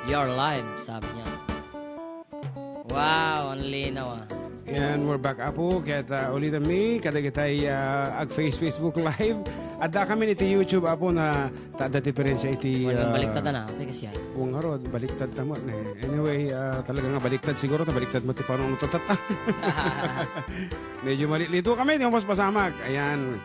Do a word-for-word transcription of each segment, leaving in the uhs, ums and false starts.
You're live, sabi niya. Wow, ang linaw, ah. And we're back, Apo. Ket, ah, ulitan mi, kadagitay, ah, ag-face Facebook Live. Adda kami iti YouTube, Apo, na ta-, adda diferensya iti, Wala ah, baliktad na, apay kasiya. Ung harod, baliktad ta met, eh. Anyway, ah, talaga nga baliktad siguro, ta baliktad mo ti panunot ta-, ta-, Medyo malilito kami, di mo paspasamak. Ayan.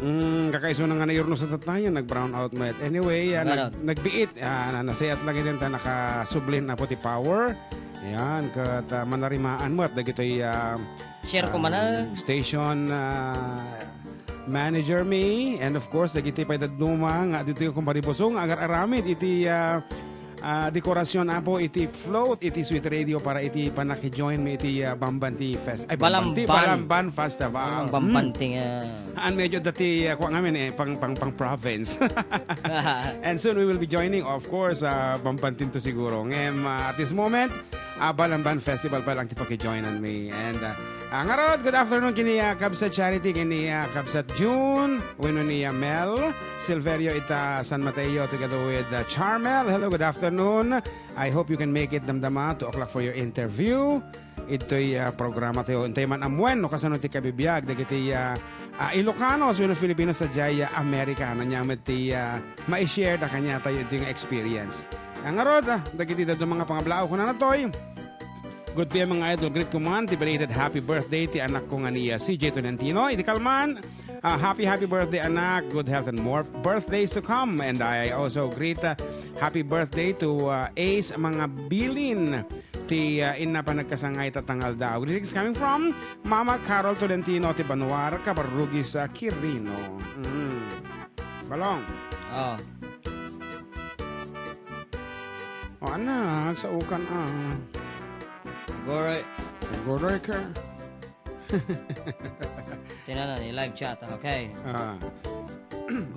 Mm, kakaisuna nga nairnos a tattayan, nag-brown out met. Anyway, ah, nag-, Meron. nagbiit, ah, na-, nasayat lang iti ta nakasublin na po ti power. Ayan, ket, ah, manarimaan met dagitoy, ah, Share ko ah, man, ah. station, ah, manager mi, and of course, dagiti pay dadduma nga ditoy kumpare Busong, agar-aramid iti, ah, ah, dekorasyon, Apo, iti float, iti Sweet Radio para iti panakijoin mi iti, ah, Bambanti Fest-, ay, Bambanti, Balamban. Balamban Festival. Ang Bambanti Hmm. nga. Haan, medyo dati, ah, kuwan ngamin, eh, pang, pang, pang province. And soon we will be joining, of course, ah, Bambanti to siguro. Ngem, ah, at this moment, ah, Balamban Festival pa lang ti pakijoinan mi. And, ah, Ah, ngarud, good afternoon kini, ah, Kabsat Charity, kini, ah, Kabsat June, wenno ni, ah, Mel Silverio ita San Mateo, together with, ah, Charmel. Hello, good afternoon. I hope you can make it damdama two o'clock for your interview. Ito'y, ah, programa tayo. Intay man amuen no kasano ti kabibiag dagiti, ah, ah, Ilocanos wenno Filipinos sadiay, ah, America. Ania met ti, ah, mai-share da kaniatayo iti nga experience. Ah, ngarud, ah, dagiti dadduma nga pangablaw, kunana toy, Good P M, mga idol. Greet ko man ti belated happy birthday ti anakko nga ni, ah, C J Tolentino. Iti kalman, ah, happy, happy birthday, anak. Good health and more birthdays to come. And I also greet, ah, happy birthday to, ah, Ace Mangabilin, ti, ah, inna panagkasangay ta tangal daw. Greetings coming from Mama Carol Tolentino, ti Banuar, Cabarrugis, ah, Quirino. Mm. Balong. Oh. O, anak, saukan, ah. Gore. Gore ka. Tinana ni live chat, okay. Ah.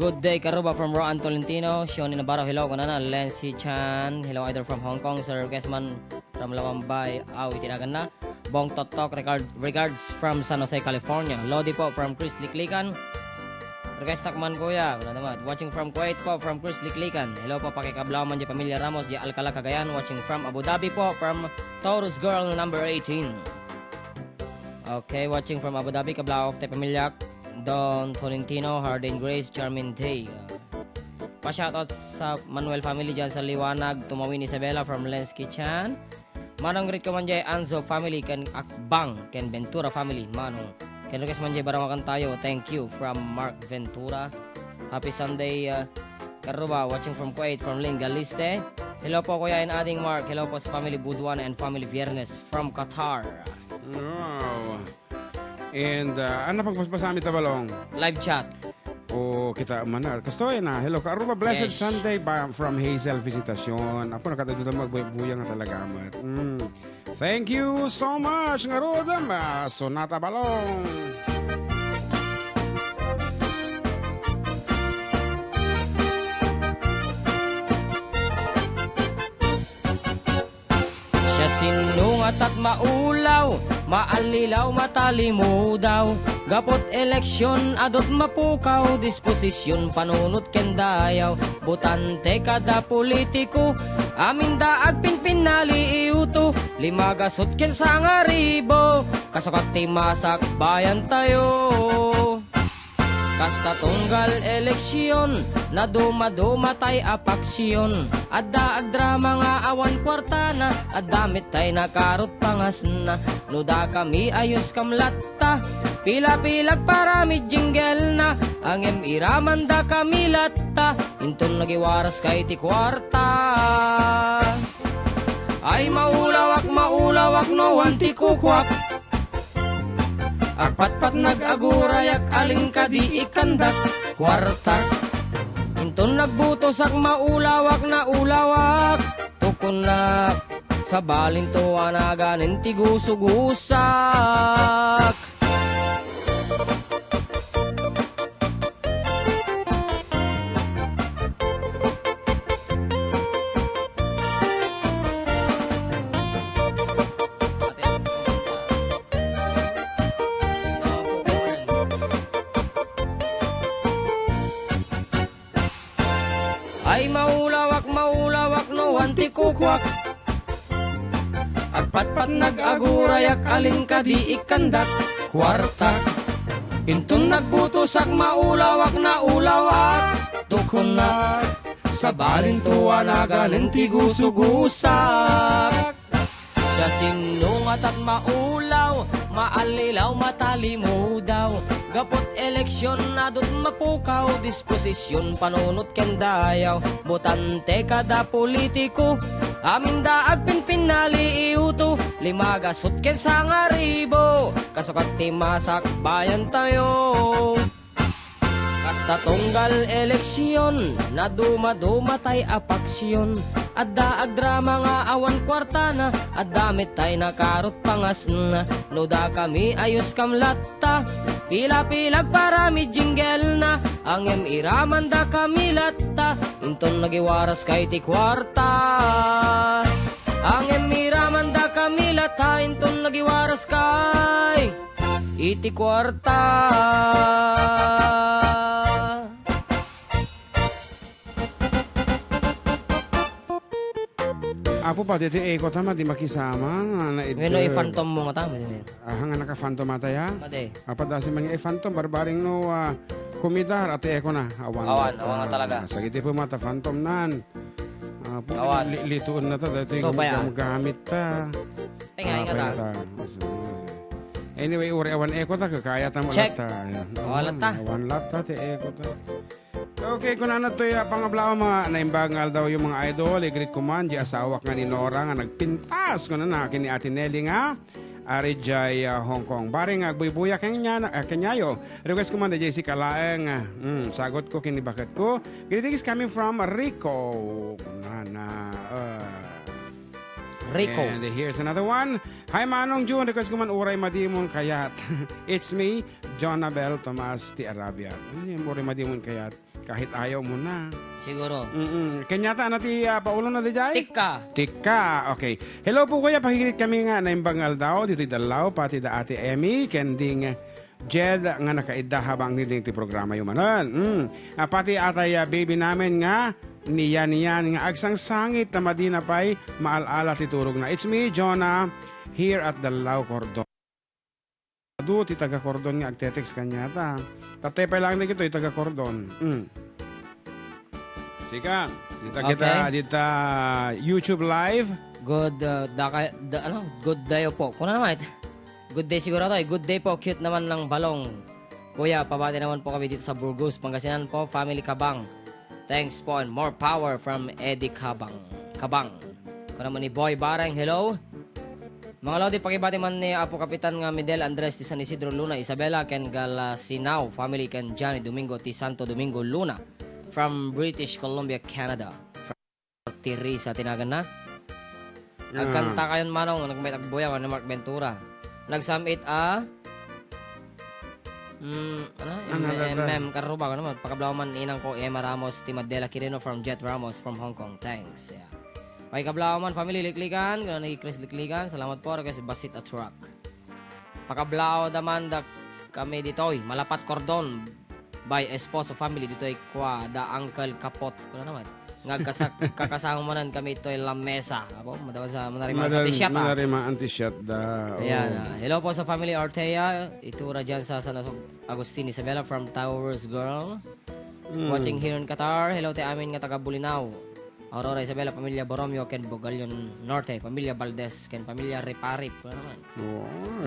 Good day, Karuba from Roan Tolentino. Shoni Navarro, hello, kunana. Lency Chan, hello, idol from Hong Kong. Sir Kesman from Lawambay, aw, itinagan na. Bong Totok, regard-, regards from San Jose, California. Lodi po from Chris Liklikan. Request tak man, kuya. Wala naman. Watching from Kuwait po, from Chris Liklikan. Hello po, pakikablaw man di pamilya Ramos, di Alcala, Cagayan. Watching from Abu Dhabi po, from Taurus Girl number eighteen. Okay, watching from Abu Dhabi, kablawak ti pamilyak. Don Tolentino, Hardin Grace, Charmin Day. Pa-shoutout sa Manuel family dyan sa Liwanag, Tumawin Isabela from Len's Kitchen. Manong greet ko man jay Anzo family ken Akbang ken Ventura family, Manong. Ken request man jay Barawakan Tayo, thank you from Mark Ventura. Happy Sunday, uh, Karuba, watching from Kuwait, from Lynn Galiste. Hello po, Kuya and Ading Mark. Hello po sa family Buduan and family Viernes from Qatar. Wow. And, uh, ano pagpaspasami ta, Balong? Live chat. O, kita man na. Kastoy na. Hello, Karuba. Blessed Yes. Sunday ba from Hazel Visitacion. Apo, nakatadutan magbuya-buya nga talaga, amat. Mm. Thank you so much, ngarud. Ah, Sonata Balong. Siasino nga tat maulaw, maallilaw, matalimudaw. Gaput eleksyon, adut mapukaw, disposisyon, panunot ken dayaw. Butante kada politiko, aminda agpinpinnali iuto. Lima gasut ken sangaribo, kasukat ti masakbayan tayo. Kasta tunggal eleksyon, nadumaduma tay a paksyon. Adda agdrama nga awan kuartana, adda met tay nakarot pangasna. No dakami ayos kam latta, pila-pila agparami jingle na. Ngem iraman dakami latta, inton nagiwaras kay ti kuarta. Ay maulawak, maulawak no wan ti kukuak. Agpatpatnag agurayak, alin kadi ikandak kuartak. Inton nagbutosak, maulawak, naulawak, tukunnak. Sabalinto a naganin ti gusugusak. Ay, maulawak, maulawak no awan ti kukuak. Agpatpat nagagurayak, alin kadi ikkandak? Kuartak. Inton nagbutosak, maulawak, naulawak, tukonnak. Sabalin tuanagan ti gusugusak. Siasino ngatan maulaw, maallilaw, matalimudaw? Gaput eleksyon, adut mapukaw, disposisyun, panunot ken dayaw. Botante kada politiko, aminda agpinpinnali iuto, lima gasut ken sangaribo, kasukat ti masakbayantayo. Kasta tunggal eleksyon, nadumaduma tay a paksyon. Adda agdrama nga awan kuartana, adda met tay nakarot pangasna. No dakami ayos kam latta, pila-pila agparami jingle na. Ngem iramanda kami latta, inton nagiwaras kay ti kuarta. Ngem iramanda kami latta, inton nagiwaras kay iti kuarta. Apo, pati ti echo ta, madi makisama nga naidder. Wenno i-phantom mo ngata, madi. Aha, nga naka-phantom ata ya? Madi. Apo, dasi man nga i-phantom, barbaring no, ah, kumidar, ati echo na. Awan, awan, awan nga talaga. Sagidi po mata phantom nan. Apo, awan. Li-, lituon na ta, dati. So, gamit ta. Ay, nga, ah, ingat, ah. Anyway, uri awan echo ta, kakaya ta. Check. Ayan. Awan latta. Awan latta, ti echo ta. Okay, kunana toy, ah, pangablaam, mga naimbag nga aldawyo, mga idol. I-greet ko man, di asawak nga ni Nora nga nagpintas, kunana, ken ni Ate Nelly nga, ari jay, ah, Hong Kong. Bareng nga agbuybuya ken nya-, ah, ken yayo. Request ko man, di Jessica laeng, ah, mm, sagot ko, ken ni baket ko. Greetings coming from Rico. Kunana, ah, Rico. And here's another one. Hi, Manong June. Request ko man, uray madimon kayat. It's me, Jonabel Tomas ti Arabia. Ay, uray madimon kayat. Kahit ayaw mo na. Siguro. Mm-mm. Kanyata na ti, ah, paulo na di jay? Tikka. Tikka. Okay. Hello po, kuya. Pakigreet kami nga naimbag nga aldaw ditoy Dallao, pati da Ate Emmy, ken ding Jed nga nakaidda habang dinding ti programa yu manen. Mm. Ah, pati atay, ah, baby namin nga niyan-niyan nga agsangsangit ta madina pay maal-ala ti turogna. It's me, Jonah, here at Dallao, Cordon. Adu ti taga Cordon nga agtetext kaniata. Tatay pay lang dagitoy taga Cordon. Mm. Sika, dita kita, okay, dita YouTube live. Good, uh, daka-, da-, ano, good day po. Kuna naman, good day siguro to eh. Good day po, cute naman ng balong. Kuya, pabati naman po kami dito sa Burgos, Pangasinan po, family Kabang. Thanks po and more power from Eddie Kabang. Kabang. Kuna naman ni Boy Bareng, hello. Mga lodi, pakibati man ni Apo Kapitan nga Midel Andres ti San Isidro Luna, Isabela, ken Galasinao family, ken Johnny Domingo ti Santo Domingo Luna from British Columbia, Canada. Teresa ti naganna. Ah. Agkanta kayon, Manong, nagmayat agbuya, ni Mark Ventura. Nagsam-it a, mm, ano? Ano, M M, ano, ano? Karubag, ano man? Pakablaw man, inang ko, Emma Ramos, ti Madela Quirino from Jet Ramos from Hong Kong. Thanks. Yeah. Pakablaw man, family Liklikan, kuna ni Chris Liklikan. Salamat po, request Basit a Truck. Pakablaw da man da kami ditoy, Malapat Cordon, by Esposo family ditoy, kua da Uncle Kapot. Kuna naman. Nga agkasa-, kakasama manen kami ditoy lamesa. Apo, madaman sa manarima sa Madan-, t-shirt, ah. Manarima ang t-shirt da. Ayan, oh, ah. Hello po sa family Ortea, itura dyan sa San Agustin, Isabela from Towers Girl. Mm. Watching here in Qatar. Hello ti amin nga taga Bolinao. Aurora Isabela, pamilya Borromeo, ken Bugallon Norte, pamilya Valdez, ken pamilya Riparip. Kuna naman.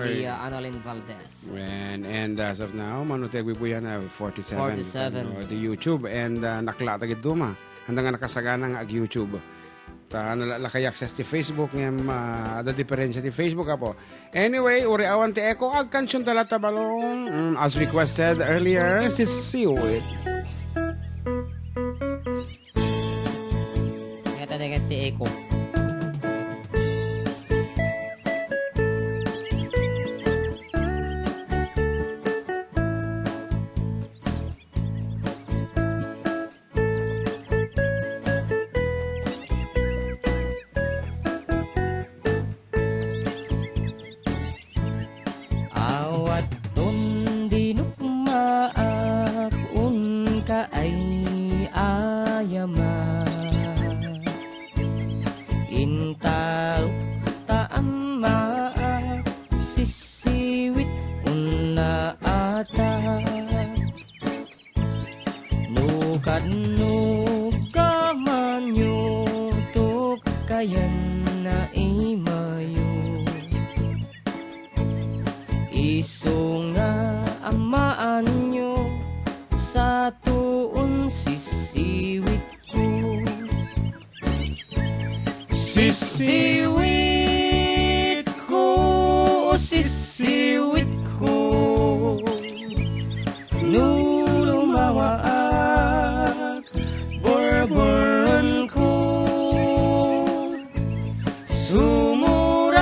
Oy. Ni, uh, Annalyn Valdez. Wen, and as of now, mano ti agbubuyan na? Forty-seven. Forty-seven. Ano, di YouTube, and, uh, nakla ta gid duma. Handa nga nakasagana nga ag-YouTube. Ta, nala-, lakay access ti Facebook, ngem, uh, ada diferensya ti Facebook, apo. Anyway, uri awan ti echo, agkansion ta latta balong. Mm, as requested earlier, si Siwit. Ngata, ngata ti echo. Awaton dinukmaak, unka ay ayaman. No kamanyo to kayan na imayo, isu nga amaanyo sa tuon sisiwit ko. Sisiwit ko, sisiwit ko. No lumawaak, burburen ko. Sumurag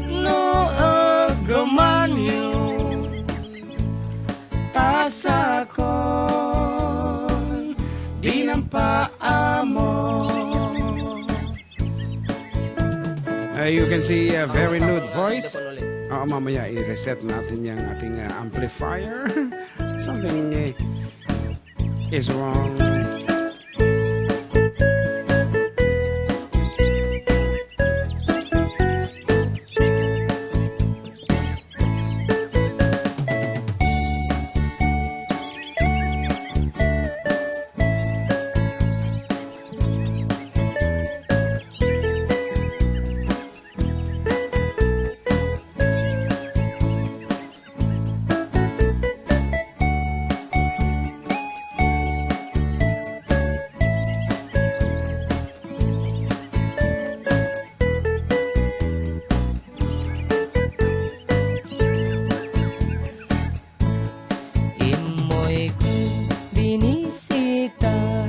no aggamanyo. Tasakon, di nampaamo. Uh, you can see a very nude voice. Oo, mamaya i-reset natin yung ating uh, amplifier. Something uh, is wrong. Immoy ko binisita,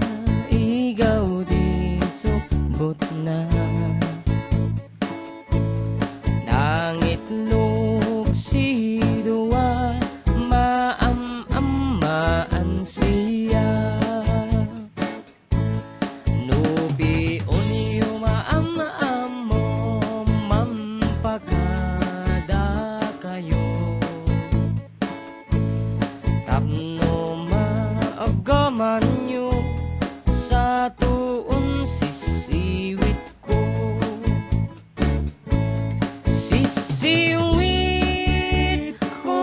igaw di sukbot na. Nangitlog si Dua, maam-ammaan siya. No pion yo maam-ammo, mampakada kayo. Tapno maaggaman yo sa tuon sisiwit ko. Sisiwit ko,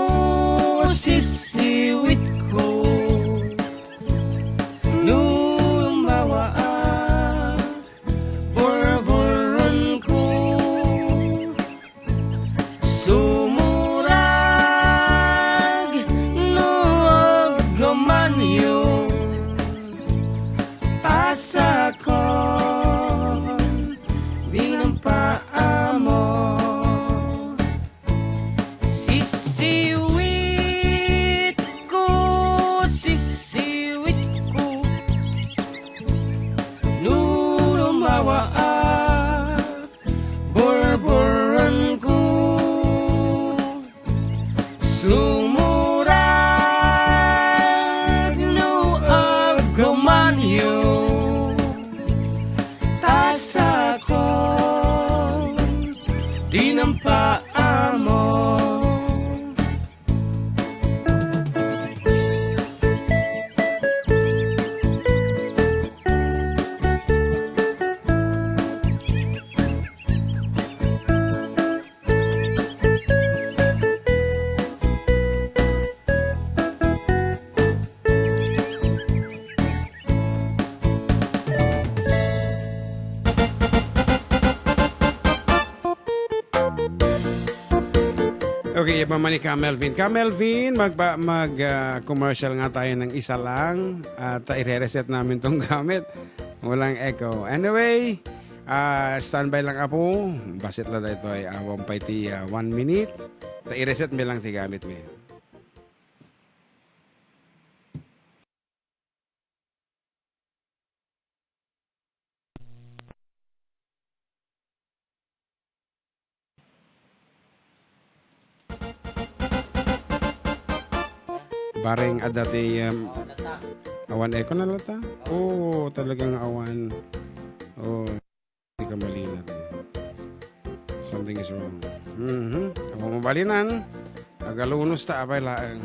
sisiwit ko. No lumawaak, burburen ko. Sumurag no aggaman yo. Tasakon, di nampaamo. Sisiwit ko, sisiwit ko. No lumawaak, burburen ko. Sumurag no aggaman yo. Tasakon, di nampaamo. Okay, iba man ni Ka Melvin. Ka Melvin, magpa-, mag, ah, commercial nga tayo ng isa lang. At, ah, ire-reset namin tong gamit. Walang echo. Anyway, ah, standby lang, apo. Basit la daytoy, ah, awan pay ti, ah, one minute. Ta i-reset mi lang ti gamit mi. Bareng adda ti, um, awan echo na lata? Oo, talagang awan. Oo. Di ka malina, te. Something is wrong. Mhm. Ako mabalinan. Agalunos ta, apay laeng.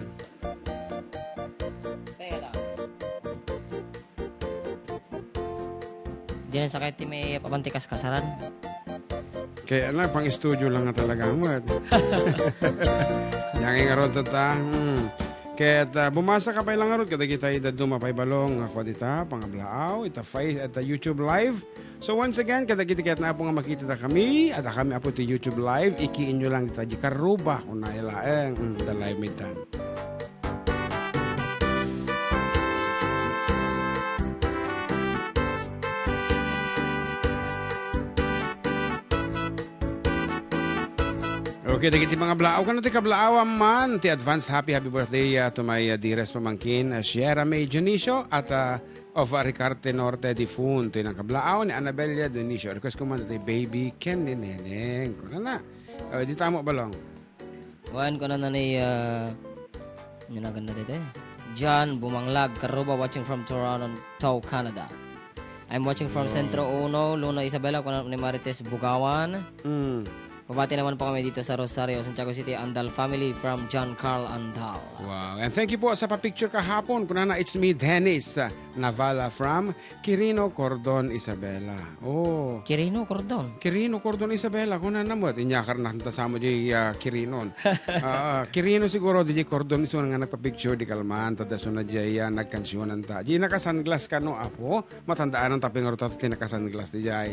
Di na sakit ti may papanti kaskasaran. Kaya na, pang-studio lang nga talaga, Amad. Yang ingaron ta, ta. Hmm. Ket, ah, bumasa ka pay lang ngarud kadagiti dadduma pay balong nga kua dita, pangablaaw, ita Face, ita YouTube Live. So once again, kadagiti ket na Apo nga makita da kami, adda kami Apo ti YouTube Live, ikiinyo lang dita di karuba, kunay laeng, mm, the live midtan. Okay, dagiti pangablaaw, kano ti kablaawam man, ti advance happy, happy birthday, ah, to my, ah, dearest pamangkin, ah, Sierra May Dionisio, at, ah, of, ah, Ricarte Norte Difunto, inang kablaaw ni Anabella Dionisio. Request ko man ti Baby ken ni Neneng. Kunana. Oh, di tamo balong. Wen, kunana ni, ah, nanagan na dito eh. John Bumanglag, Karuba, watching from Toronto, Canada. I'm watching from Centro Uno, Luna Isabela, kuna ni Marites Bugawan. Mm. Pabati naman po kami dito sa Rosario, Santiago City, Andal family from John Carl Andal. Wow. And thank you po sa pa-picture kahapon. Kunana, it's me, Dennis, ah, Navala from Quirino, Cordon, Isabela. Oh. Quirino, Cordon? Quirino, Cordon, Isabela. Kunana met, inyakar na ta samo di, ah, Quirinon. Ah, Quirino siguro, di Cordon, isu nga nagpa-picture di kalman, ta daso na di, ah, nagkansyonanta. Di naka-sunglass kano, Apo? Matandaan ang taping ruta ti naka-sunglass di jay.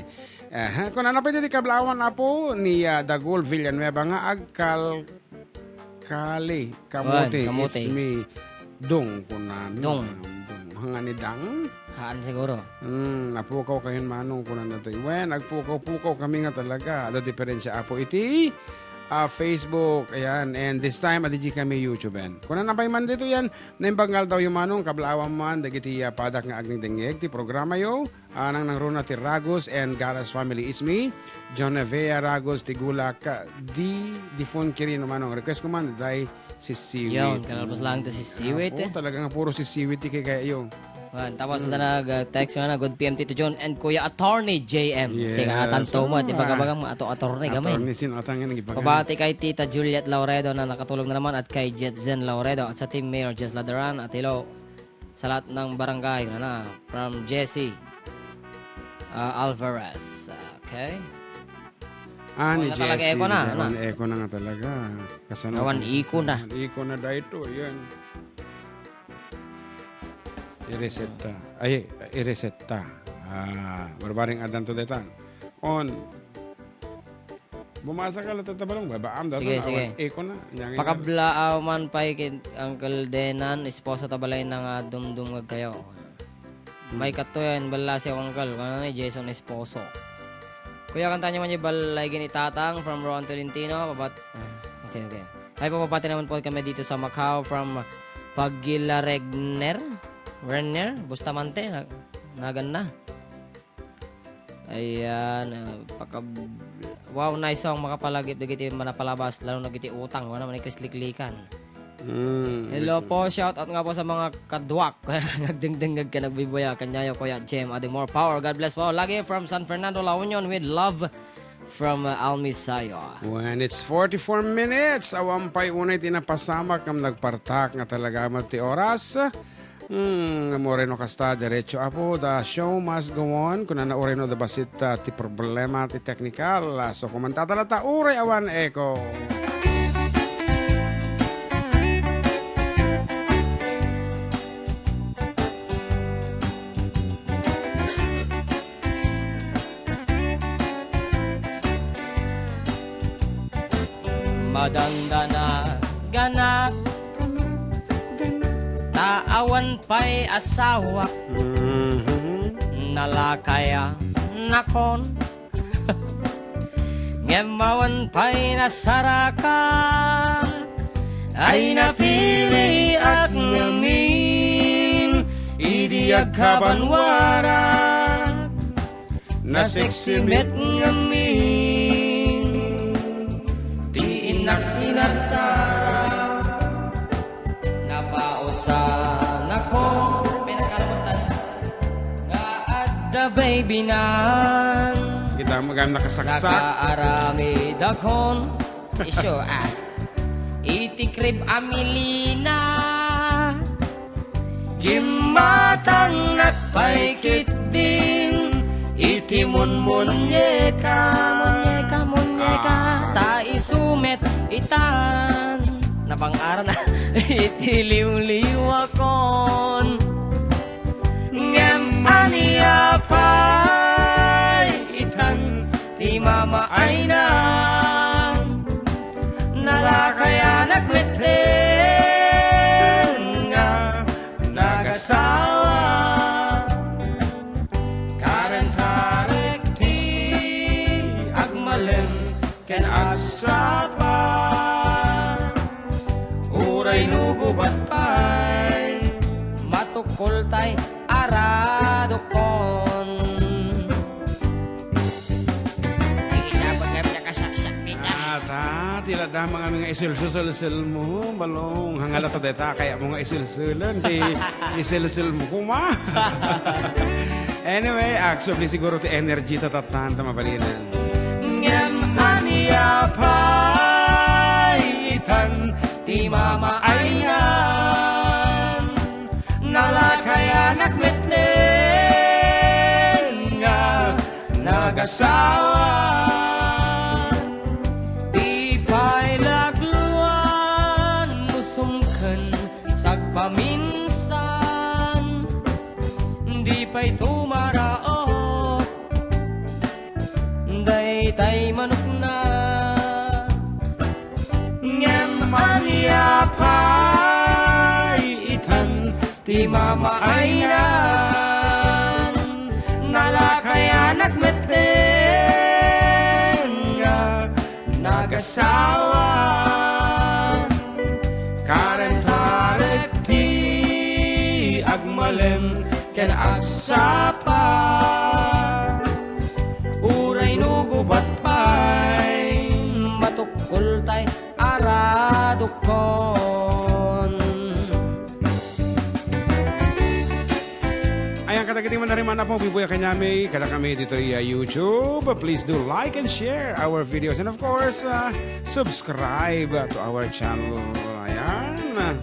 Aha, kunana pay ti kablaawan, Apo, ni, ah, Dagul Villanueva nga agkal-, kali, kamote, Wan, kamote. It's me. Dong, kunana. Dong. Dong. Hanga ni Dang? Haan siguro. Hmm, napukaw kayon, Manong, kunana to. Wen, agpukaw-pukaw kami nga talaga. Ada diferensya, Apo, iti, ah, Facebook. Ayan. And this time, adidi kami YouTube, en. Kunana pay man dito yan. Naimbag nga aldaw yo, Manong, kablaawan man, dagiti, ah, padak nga agdingdingig ti programa yo. Ah, nang nangruna ti Ragos and Garas family. It's me, John Nevea Ragos, ti gulak, ah, di, di phone kiri no manong. Request ko man, day, sisiwit. Yaon, kanalpas lang ti sisiwit, Apo, eh. Talaga nga puro sisiwit ti kay kayo. Wan, tapos Mm. na nag, uh, text nga na, "Good P M, Tito John and Kuya Attorney J M." Yes. Sige, atanto mo, at Ah. ibagabagam nga ato attorney kami. Attorney, sino atang nga nagibagam? Pabati kay Tita Juliet Lauredo na nakatulog na naman at kay Jetzen Lauredo at sa Team Mayor Jess Laderan at hello, sa lahat ng barangay, ano na, from Jesse, ah, Alvarez. Okay. Ah, ni Wala talaga Jesse, eko na, di ano? Awan eko na nga talaga. Kasano Awan ka? Eko na. Awan eko na dayto, yan. I-reset ta. Ay, i-reset ta. Ah, barbaring adan to dayta. On. Bumasa ka latta ta balong, babaam, dato Sige, na, sige. Awan, eko na. Nyangin na. Pakablaaw man pay ken Uncle Denan, esposa ta balay na nga dumdumngeg kayo. Hmm. May katuyan, ballasi, Uncle. Kano ni Jason Esposo. Kuya, kanta niyo man yung balay gini tatang from Ron Tolentino. Pabat-, ah, okay, okay. Ay, papapati naman po kami dito sa Macau from Pagila Regner. Regner? Bustamante? Na-, nagan na. Ayan, ah, paka-, wow, nice song, makapalagip dagiti manapalabas, lalo na dagiti utang, wala man ikrisliklikan. Mm, Hello ito. Po, shout out nga po sa mga kaduak. Nagdingdingag ka, nagbibuya, kanyayo, Kuya Jem, adding more power. God bless po. Lagi from San Fernando, La Union with love from, uh, Almi Sayo. When it's forty-four minutes, awan pay unay ti napasamak ngam nagpartak nga talaga met ti oras. Hmm, Moreno kasta, derecho, Apo, the show must go on. Kunana Moreno, the basit, ah, ti problema, ti technical. Ah, so, kumanta talata, uray awan echo. Madandana ganak ta awan pay asawak. Mhm. Nalakaya nakon. Ngem awan pay nasaraka. Ay napiliak ngamin idi agkabanwara. Nasiksi met ngamin ti innak sinarsara. Napausanakon, pinakaramutan nga adda baby nan. Kita mo, gam nakasaksak. Nakaaramidakon. Isu, ah. Iti krib a milina. Gimmatangnak pay ketdin iti munmunyeka. Munyeka, munyeka. Ah. Ta isu met itan. Nap-, Pangarana iti liwliwakon. Ngem ania pay itan ti mamaaynan? Nalakayanak metten nga nagasawa. Karentarek ti agmalem ken agsapa. Uray no gubat pay, matukkoltay aradukon. Ay, dapat nga pinakasaksak, Peter. Ah, ta, ti la dama nga isilsilsilmo, balong. Hangala ta deta, kayatmo nga isilsilen, ti isilsilmo koma. Anyway, agsubli siguro ti energy ta tattan ta mabalinan. Ngem ania pay itan ti mamaaynan? Nalakayanak metten nga nagasawa. Di pay lagluan no sumken sagpaminsan. Di pay tumaraok daytay manokna. Ngem ania pay itan ti mamaaynan? Nalakayanak metten nga nagasawa. Karentarek ti agmalem ken agsapa. Uray no gubat pay, matukkoltay aradukon. Ayan, kadagiti manarimana po, bibuya kanyami, kadakami ditoy, ah, YouTube. Please do like and share our videos. And of course, ah, subscribe, ah, to our channel. Ayan.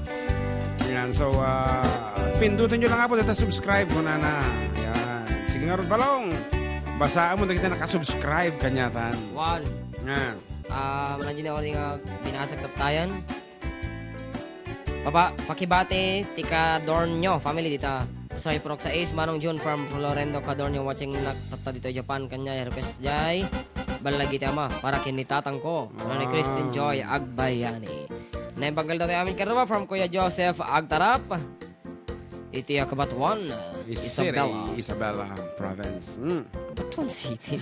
Ayan, so, ah, pindutan nyo lang nga po dito subscribe, kunana. Ayan. Sige nga, Rod Balong. Basaan mo na kita nakasubscribe kanyatan. One. Nga. Ah, manadyo nga binasag taptayan. Papa, pakibati ti Cadornio family dita. Sa Purok sais, Manong Jun from Florendo Cadornio watching na tatta dito Japan. Kanya request jay. Balagi ti ama, para ken ni tatang ko. Ano ni Christine Wow. Joy Agbayani. Naimbag nga aldaw tayo amin karua from Kuya Joseph Agtarap. Iti, ah, Cabatuan, City, Isabela. Isabela Province. Mm. Cabatuan City.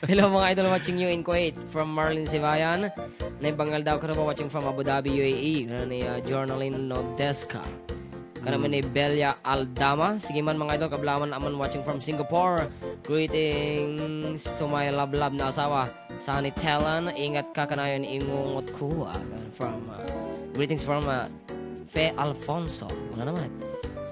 Hello, mga idol, watching you in Kuwait. From Marlene Sibayan. Naimbag nga aldaw, karua watching from Abu Dhabi, U A E. Ano ni, ah, Journaline Nodesca. Kanaman Mm. ni Belia Aldama. Sige man, mga idol, kablaman aman watching from Singapore. Greetings to my love, love na asawa. Saan ni Telan, ingat ka kanayon ingungot ko. Ah, from, ah, greetings from, ah, Fe Alfonso. Wala naman.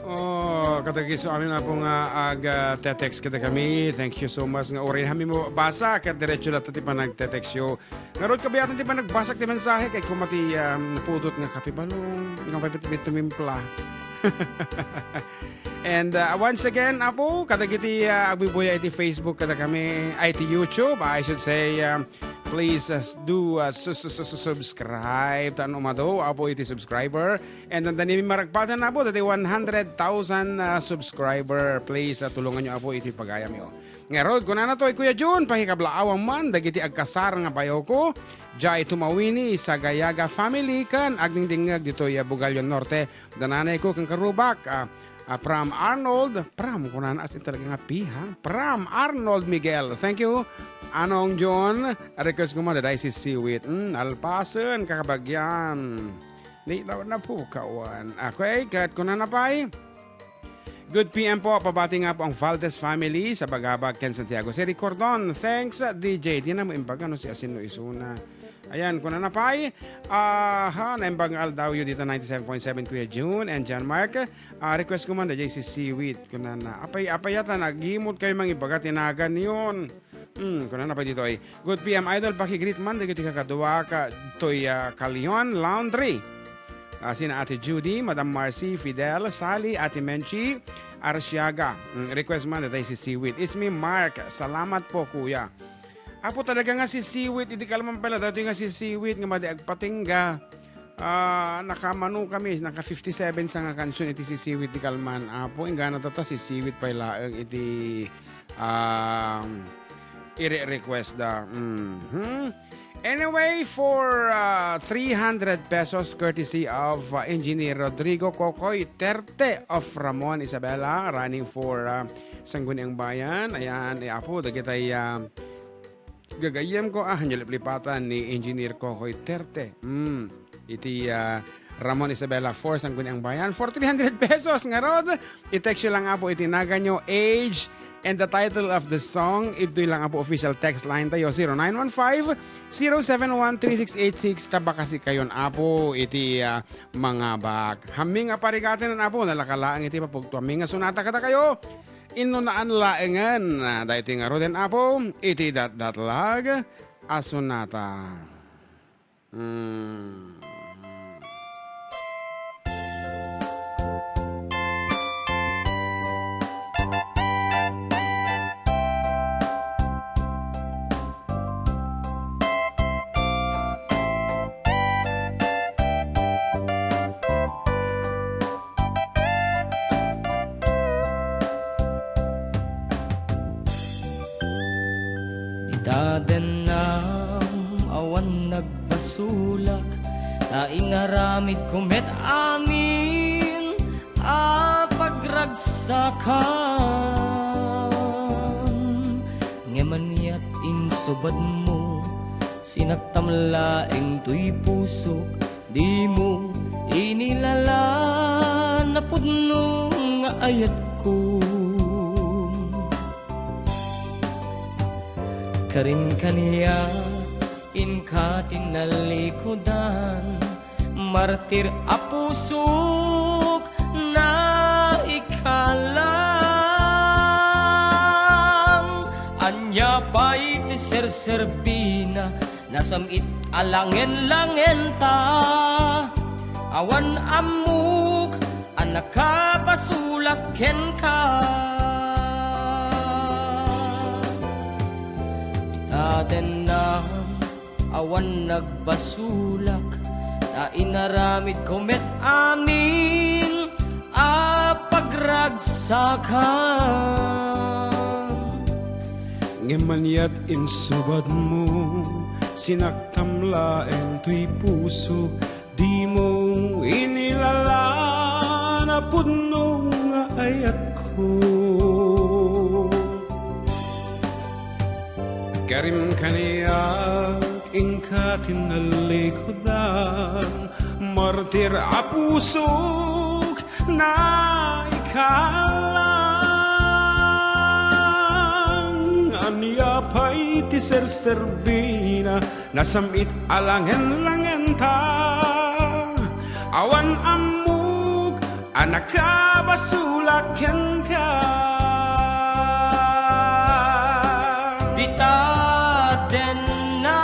Oh, kadagiti so amin nga po nga ag, ah, te-text kita kami. Thank you so much nga uray hami mo basa ket diretso latta ti panagte-text yo. Ngarud kabiatan ti panagbasak ti mensahe kay kuma ti, um, pudot nga kape balong. Nga pipit-pit tumimpla. And, uh, once again, Apo, kadagiti, uh, agbibuya iti Facebook, kada kami, ay, iti YouTube, I should say, um, please, uh, do, uh, su-, su-, su-, su-, subscribe. Tan umado, Apo, iti subscriber. And then, dani maragpatan, Apo, dati one hundred thousand, uh, subscriber. Please, uh, tulungan nyo, Apo, iti pagayam yo. Ngarud, kunana toy, Kuya Jun, pakikablaawan man, dagiti agkasar nga bayawko, jay Tumawini, Sagayaga family, kan agdingdingngeg ditoy, uh, Bugalyon Norte. Dananay ko ken karubak, ah, ah, from Arnold. From, kunana as in talaga nga P, ha? From Arnold Miguel. Thank you, Anong John. Request ko man, daydiay si Siwit. Mm, alpasen, kakabagyan. Di na, napukawan. Okay, ket kunana pay. Good P M po, pabati nga po ang Valdez family sa Bagabag ken Santiago. Si Rick Cordon, thanks, D J. Di na mo imbaga no si Asin no Isuna. Ayan, kunana pay. Aha, naimbag nga aldaw yu dita ninety-seven point seven, Kuya Jun and John Mark. Ah, request ko man da jay si Seaweed. Kunana, apay, apay yata, nagimot kayo mangibaga, tinagan yon. Hmm, kunana pay ditoy. Good P M Idol, pakigreet man dagiti kakadua ka toy, ah, Kalion Laundry. Ah, sina Ate Judy, Madam Marcy, Fidel, Sally, Ate Menchi, Arsiaga. Hmm, request man ditoy si Seaweed. It's me, Mark. Salamat po, Kuya. Apo, talaga nga si Seaweed, idi kalman pala datoy nga si Seaweed nga madi agpatingga. Ah, nakamano kami, naka fifty-seven sa nga kansion iti sisiwit ti kalman, Apo. Inggana tatta, sisiwit pay laeng iti, um, ire-request da. Mhm. Anyway, for, ah, three hundred pesos courtesy of, ah, Engineer Rodrigo Kokoy Terte of Ramon Isabela, running for, ah, Sangguniang Bayan. Ayan, eh, Apo, dagitay, ah, gagayyem ko, ah, ania liplipatan ni Engineer Kokoy Terte. Hmm, iti, ah, Ramon Isabela four, Sangguniang Bayan. For three hundred pesos, ngarud, i-text nyo lang, Apo, iti naganyo, age, and the title of the song. Itoy lang, Apo, official text line tayo, zero nine one five, zero seven one, three six eight six. Tabakasi kayon, Apo, iti, ah, mangabak. Hammi nga parigaten, Apo, nalaka laeng iti papugto. Hammi nga sonata kadakayo. Inunaan laengen, ah, daytoy ngaruden, Apo, iti datdatlag a sonata. Hmm. Ita dennam, awan nagbasolak, ta inaramidko met amin a pagragsakan. Ngem aniat insubadmo, sinaktam laeng toy pusok, dimo inilala na pudno nga ayatko. Karim kaniak, inka ti nalikudan, martir a pusok, naikalang. Ania pay ti serserbina, nasam-it a langen-langenta. Awan ammok a nakabasolak kenka. Ita dennam, awan nagbasolak, ta inaramidko met amin a pagragsakan. Ngem aniat insubadmo, sinaktam laeng toy pusok, dimo inilala na pudno nga ayatko. Karim kaniak, inka ti nalikudan, martir a pusok, naikalang. Ania pay ti serserbina, nasam-it a langen-langenta. Awan ammok a nakabasolak kenka. Dita dennam,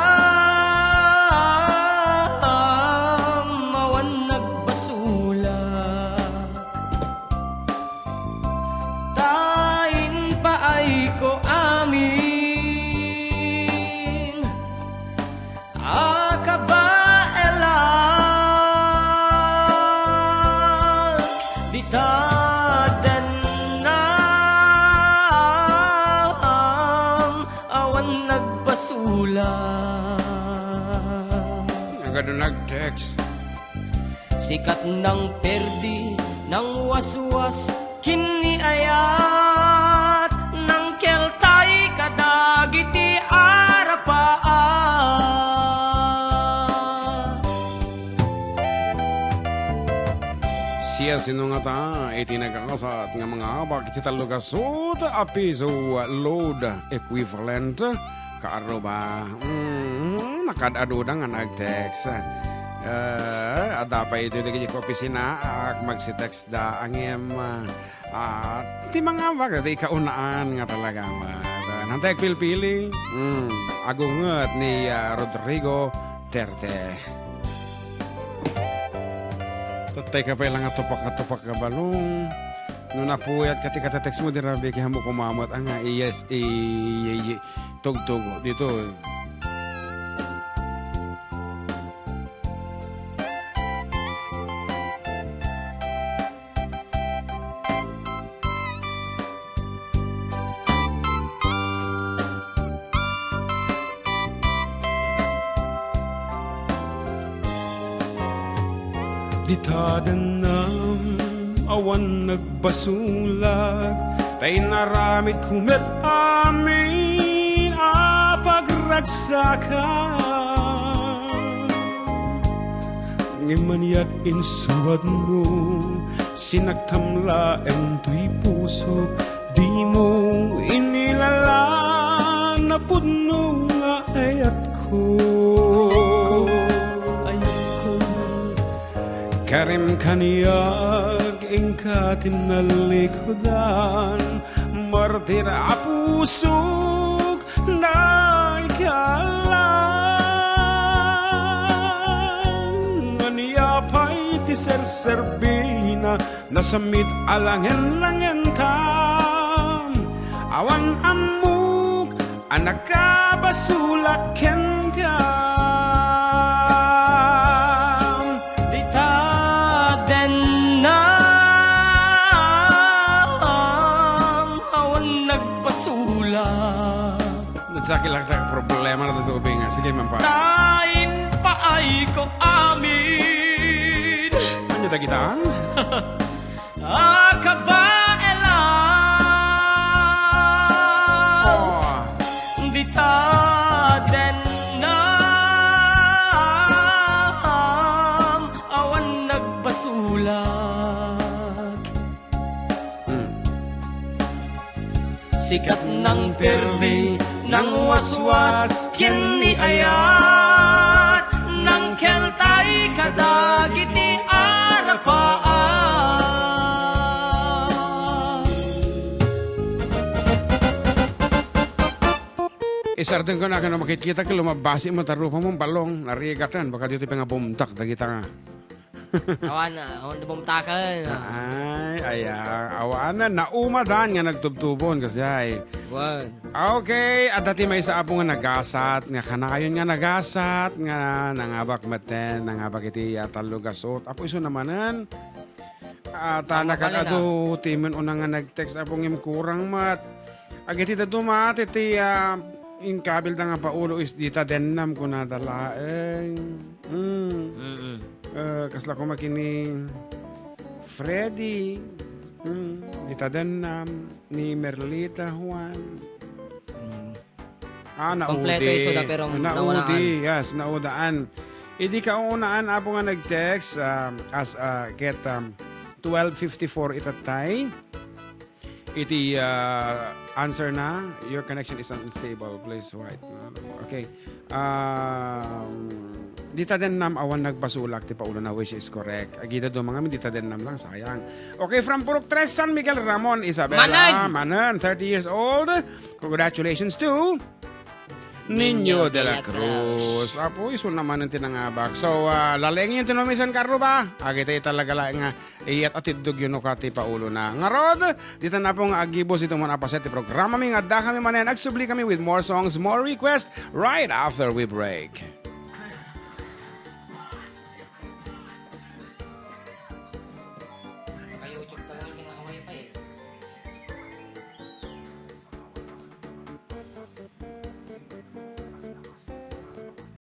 awan nagbasolak, ta impaayko amin a kabaelak. Dita dennam, awan nagbasolak. Agado nag-text. Sikat nang perdi, nang waswas, ken ni ayat, nang keltay kadagiti arapaat. Siasino ngata iti nagasat nga mangabak iti tallo gasut a piso load equivalent? Kaarruba, mm, nakaad-aduda nga nag-text. Eh, adda pay iti dagiti opisinaak, magsi-text da, ngem, ah, ti mangabak, di kaunaan nga talaga, ma-, nantay agpilpili. Mm, agunget ni, ah, Rodrigo Terte. Tattay ka pay lang nga tupak, nga tupak nga balong. No napuyat ka ti katetext mo, di rabi, kaya mo kumamot. Anga, iyes, i-, i-, i-, tugtog, dito. Dita dennam, awan nagbasolak, ta inaramidko met amin a pagragsakan. Ngem maniak insuratmo, sinaktam laeng toy pusok, dimo inilala napudno nga ayatko. Ayatko. Karim kaniak inka tinalikudan, martir a pusok, naikalang. Ania pay ti serserbina, nasammit a langen-langentam. Awan ammok a nakabasolak kenka. Dita dennam, awan nagbasolak. Nagsakit lang sa problema na sa tubig nga. Sige, Mampa. Ta impaayko amin. Ano dagita? A kabaelan. Oh. Dita dennam, awan nagbasolak. Hmm. Sikat nang permi, nang waswas, ken ni ayat, nang keltay kadagiti arapaak. Isardeng ko na, kano makikita ko, lumabasi mo, tarupa mo, balong, narigaten, baka dito pa nga bumtak, dagita nga. Awan na, awan na bumtaken. Ay, aya, awan na, naumadan nga nagtubtubon, kasi ay. Wan. Okay, adda ti maysa apo nga nagasat, nga kanayon nga nagasat, nga nangabak metten, nangabak iti, ah, tallo gasot. Apo isu namanen. Ah, ta Tama pala na. Nakagadu, ti men una nga nag-text, apo ngem kurang met. Agiti daduma, ti, ti, ah, inkabil da nga paulo is dita dennam kunada laeng. Mm. Mm-mm. Eh, kasla koma ken ni Freddy. Mm. Dita dennam, ni Merlita Juan. Mm. Ah, naudi. Kompleto isu da, pero naudi, naunaan. Yes, naudaan. Idi kaunaan, apo nga nag-text, um, as, uh, get, um, twelve fifty-four itatay. Iti, uh, answer na, "Your connection is unstable. Please wait." Okay. Um, dita dennam awan nagbasolak ti paulona, which is correct. Agida dumangam, dita dennam lang, sayang. Okay, from Purok Tres, San Miguel, Ramon Isabela. Manen! Manen, thirty years old. Congratulations to Niño de la Cruz. Apo, isu naman ang tinangabak. So, ah, lalengin ti numisan karro ba? Agitay talaga laeng nga iyat atiddog yun ka ti paulona. Ngarod, dita na po nga agibo si Tumon Apaset ti programa mi nga adda kami manen. Agsubli kami with more songs, more requests right after we break.